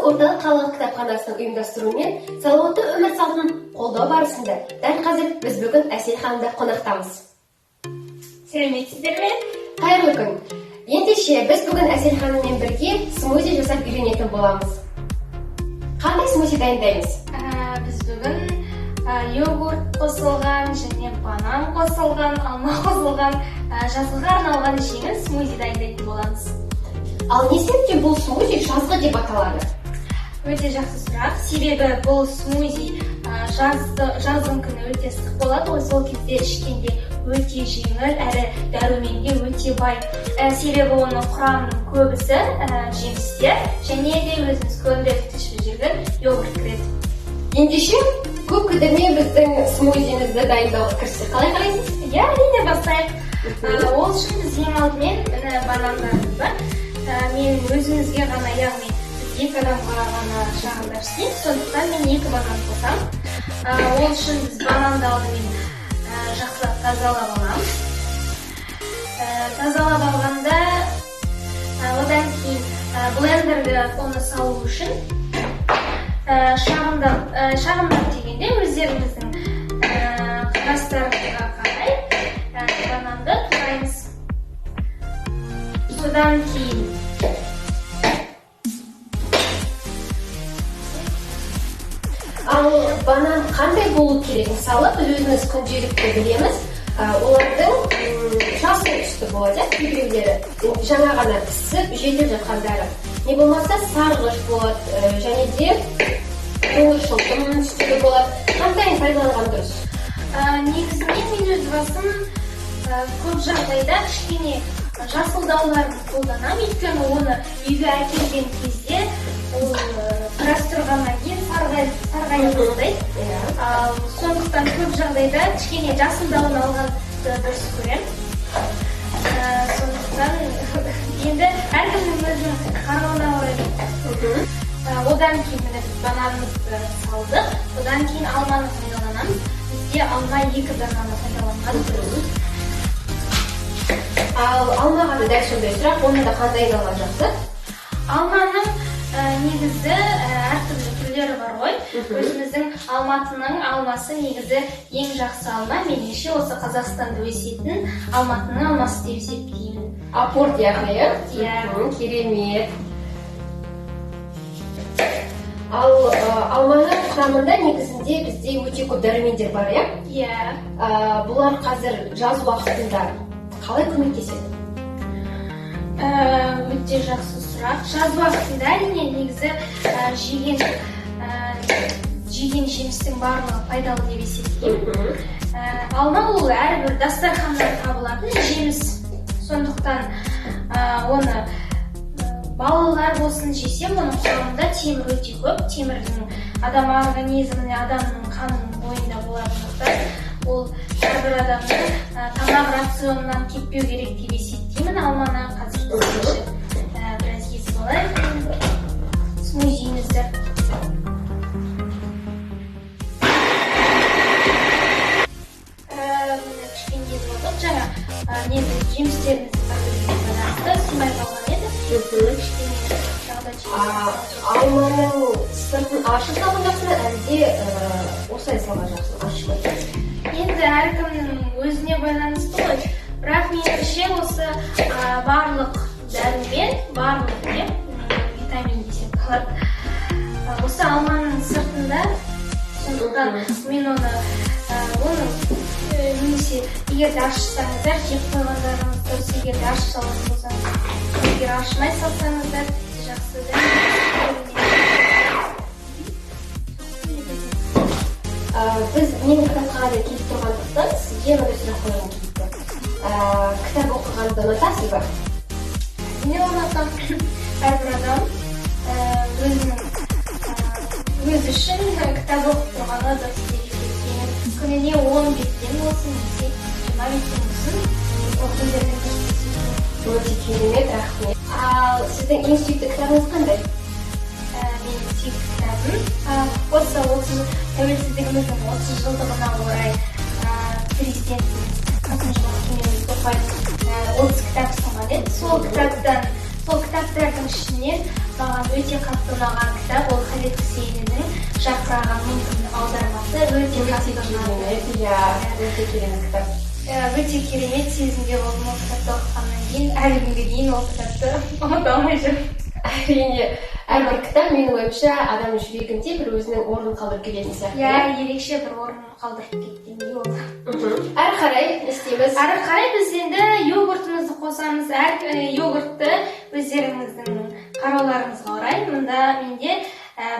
Орталық қалалық кітапханасының ұйымдастыруымен салауатты өмір салтын қолдау барысында дәл қазір біз бүгін Әсел ханымда қонақтамыз. Сәлеметсіздер ме? Қайырлы күн. Ендеше біз бүгін Әсел ханыммен бірге смузи жасап үйренетін боламыз. Қандай смузи дайындаймыз? Біз бүгін йогурт қосылған және банан қосылған, алма қосылған, жазғыға арналған жеңіл смузи дайындайтын боламыз. Ал не себептен бұл смузи жазғы деп аталады? Өте жақсы сұрақ. Себебі бұл смузи жаздың күні өте ыстық болады ғой, сол кезде ішкенде өте жеңіл әрі дәруменге өте бай. Себебі оның құрамының көбісі жемістер және де өзіміз күнделікті ішіп жүрген йогурт кіреді. Ендеше көп кідірмей біздің смузимізді дайындауға кіріссек, қалай қарайсыз? Иә, әрине, бастайық. Ол үшін біз ең алдымен міне банандарымыз бар. Мен өзімізге ғана, яғни біз екі адамға ғана шағындап істейміз, сондықтан мен 2 банан қосамын. Ол үшін біз бананды алдымен жақсылап тазалап аламыз. Тазалап алғанда, одан кейін блендерге оны салу үшін шағындап дегенде өздеріңіздің жастарыңызға қарай бананды тураймыз. Содан кейін Ал банан қандай болу керек? Мысалы, біз өзіміз күнделікті білеміз, олардың жасыл түсті болады, иә, кейбіреулері жаңа ғана пісіп жетіліп жатқандары. Не болмаса сарғыш болады, және де қоңыршылтым түстегі болады. Қандайын пайдаланған дұрыс? Негізінен мен өз басым көп жағдайда кішкене жасылдауларын қолданамын, өйткені оны үйге әкелген кезде ол біраз тұрғаннан кейін сарғая бастайды. Ал сондықтан көп жағдайда кішкене жасылдауын алғанды дұрыс көремін. Сондықтан енді әркімнің өзінің қарауына орай. Одан кейін міне біз бананымызды салдық, одан кейін алманы пайдаланамыз. Бізде алма 2 дананы пайдаланған дұрыс. Ал алмаға да дәл сондай сұрақ, оны да қандайын алған жақсы? Алманың негізі әртүрлі түрлері бар ғой. Өзіміздің Алматының алмасы негізі ең жақсы алма. Меніңше осы Қазақстанда өсетін Алматының алмасы деп есептеймін. Апорт яғни, иә? Иә. Керемет. Ал алманың құрамында негізінде бізде өте көп дәрумендер бар, иә? Иә. Бұлар қазір жаз уақытында қалай көмектеседі? Өте жақсы сұрақ. Жаз уақытында әрине негізі жеген жемістің барлығы пайдалы деп есептеймін. Алма ол әрбір дастарханнан табылатын жеміс. Сондықтан оны балалар болсын жесе, оның құрамында темір өте көп. Темірдің адам организміне, адамның қанының бойында болатындықтан ол әрбір адамның тамақ рационынан кетпеу керек деп есептеймін. Алманы қазір біраз езіп алайық смузиімізді. Міне кішкене езіп алдық. Жаңа нені жемістерімізді бір-біріне байланысты сыймай қалған еді. Кішкене тағы да жеміс. Алманың сыртын ашып салған жақсы ма, әлде осылай салған жақсы ма, ашып? Енді әркімнің өзіне байланысты ғой. Бірақ меніңше осы барлық дәрумен, барлық не, витамин десек болады. Осы алманың сыртында, сондықтан мен оның немесе егер де ашсаңыздар, жеп қойғандарыңыз дұрыс, егер де ашып салатын болсаңыз, егер ашмай салсаңыздар, тіпті жақсы да. Біз мен кітапханаға келіп тұрғандықтан сізге мынандай сұрақ қойғым келіп тұр. Кітап оқығанды ұнатасыз ба? Әрине ұнатамын. Әрбір адам өзі үшін кітап оқып тұрғаны дұрыс деп есептеймін. Күніне 10 беттен болсын, немесе 20 беттен болсын оқи берген дұрыс деп есептеймін. Өте керемет, рахмет. Ал сіздің ең сүйікті кітабыңыз қандай? Менің сүйікті кітабым, осы тәуелсіздігіміздің 30 жылдығына орай, президентіміз Қасым-Жомарт Кемелұлы Тоқаев, 30 кітап ұсынған еді. Сол кітаптардың ішінен Маған өте қатты ұнаған кітап ол Халид Хусейнидің «Жарқыраған мың күн» аудармасы. Өте қатты ұнады. Иә, өте керемет кітап. Өте керемет сезімде болдым ол кітапты оқығаннан кейін. Әлі күнге дейін ол кітапты ұмыта алмай жүрмін. Әрине, әрбір кітап, менің ойымша, адам жүрегінде бір өзінің орнын қалдырып кететін сияқты. Иә, ерекше бір орын қалдырып кеткендей ол. Әрі қарай не істейміз? Әрі қарай біз енді йогуртымызды қосамыз. Әр йогуртты өздеріңіздің қарауларыңызға орай. Мында менде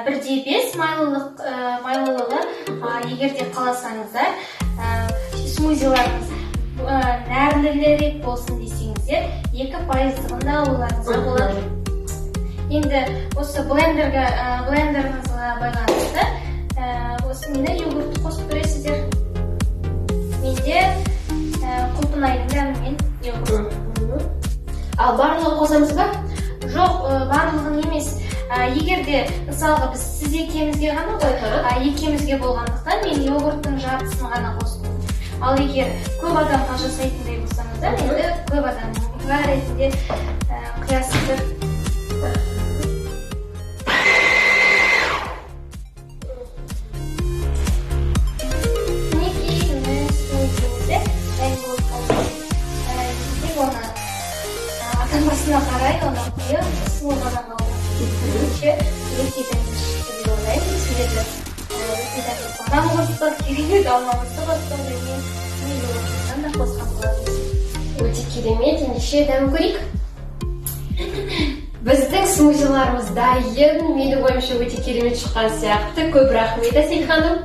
1,5 майлылық, майлылығы. Егер де қаласаңыздар, смузиларыңыз нәрлілірек болсын десеңіздер, 2 пайыздығын да алуларыңызға болады. Енді осы блендерге, блендеріңізге байланысты осы нені, йогуртты қосып көресіздер. Менде құлпынайдың дәмімен йогурт. Ал барлығын қосамыз ба? Жоқ, барлығын емес. Егер де, мысалға, біз сіз екеумізге ғана ғой, екеумізге болғандықтан, мен йогурттың жартысын ғана қостым. Ал егер көп адамға жасайтындай болсаңыздар, енді көп адамға ретінде құясыздар. Мінекей, міне, смузиіміз де дайын болып қалды. Тек оны адам басына қарай оны құйып, суы ғана қалды. Меніңше, өте дәмді шықты деп ойлаймын, себебі өте дәмді банан қостық, керемет алмамызды қостық және йогурттан да қосқан болатынбыз. Өте керемет. Ендеше дәмін көрейік. Біздің смузиларымыз дайын. Менің ойымша, өте керемет шыққан сияқты. Көп рахмет, Әсел ханым.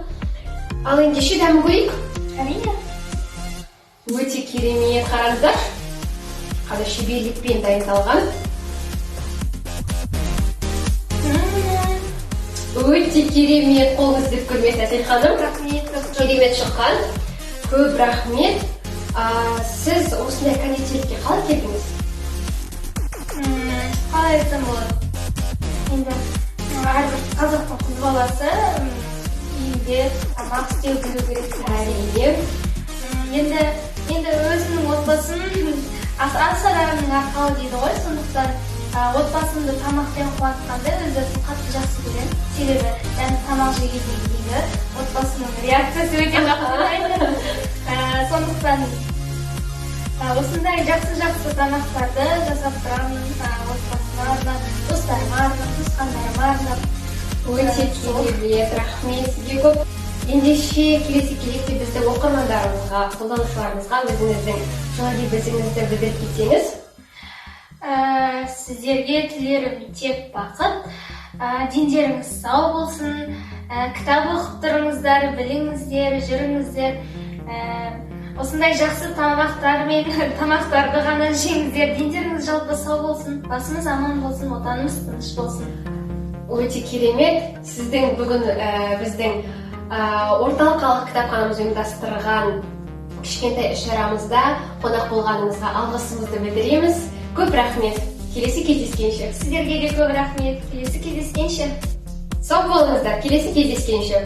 Ал ендеше дәмін көрейік. Әрине. Өте керемет, қараңыздаршы, қандай шеберлікпен дайындалған. Өте керемет, қолыңыз дерт көрмесін, Әсел ханым. Рахмет көп көп. Керемет шыққан, көп рахмет. Сіз осындай кондитерлікке қалай келдіңіз? Қалай айтсам болады енді, әрбір қазақтың қыз баласы үйінде тамақ істеу білу керек деген. Әрине. Енді өзімнің отбасым ас адамның арқауы дейді ғой, сондықтан отбасымды тамақпен қуантқанды өз өзім қатты жақсы көремін, себебі дәмді тамақ жегеннен кейінгі отбасымның реакциясы өте қатты ұнайды. Сондықтан осындай жақсы жақсы тамақтарды жасап тұрамын отбасыма арнап, достарыма арнап, туысқандарыма арнап. Өте керемет, рахмет сізге көп. Ендеше келесі кезекте біздің оқырмандарымызға, қолданушыларымызға өзіңіздің жылы лебізіңізді білдіріп кетсеңіз. Сіздерге тілерім тек бақыт, дендеріңіз сау болсын, кітап оқып тұрыңыздар, біліңіздер, жүріңіздер, осындай жақсы тамақтар мен тамақтарды ғана жеңіздер, дендеріңіз жалпы сау болсын, басымыз аман болсын, отанымыз тыныш болсын. Өте керемет. Сіздің бүгін біздің орталық қалалық кітапханамыз ұйымдастырған кішкентай іс шарамызда қонақ болғаныңызға алғысымызды білдіреміз. Көп рахмет, келесі кездескенше. Сіздерге де көп рахмет, келесі кездескенше. Сау болыңыздар, келесі кездескенше.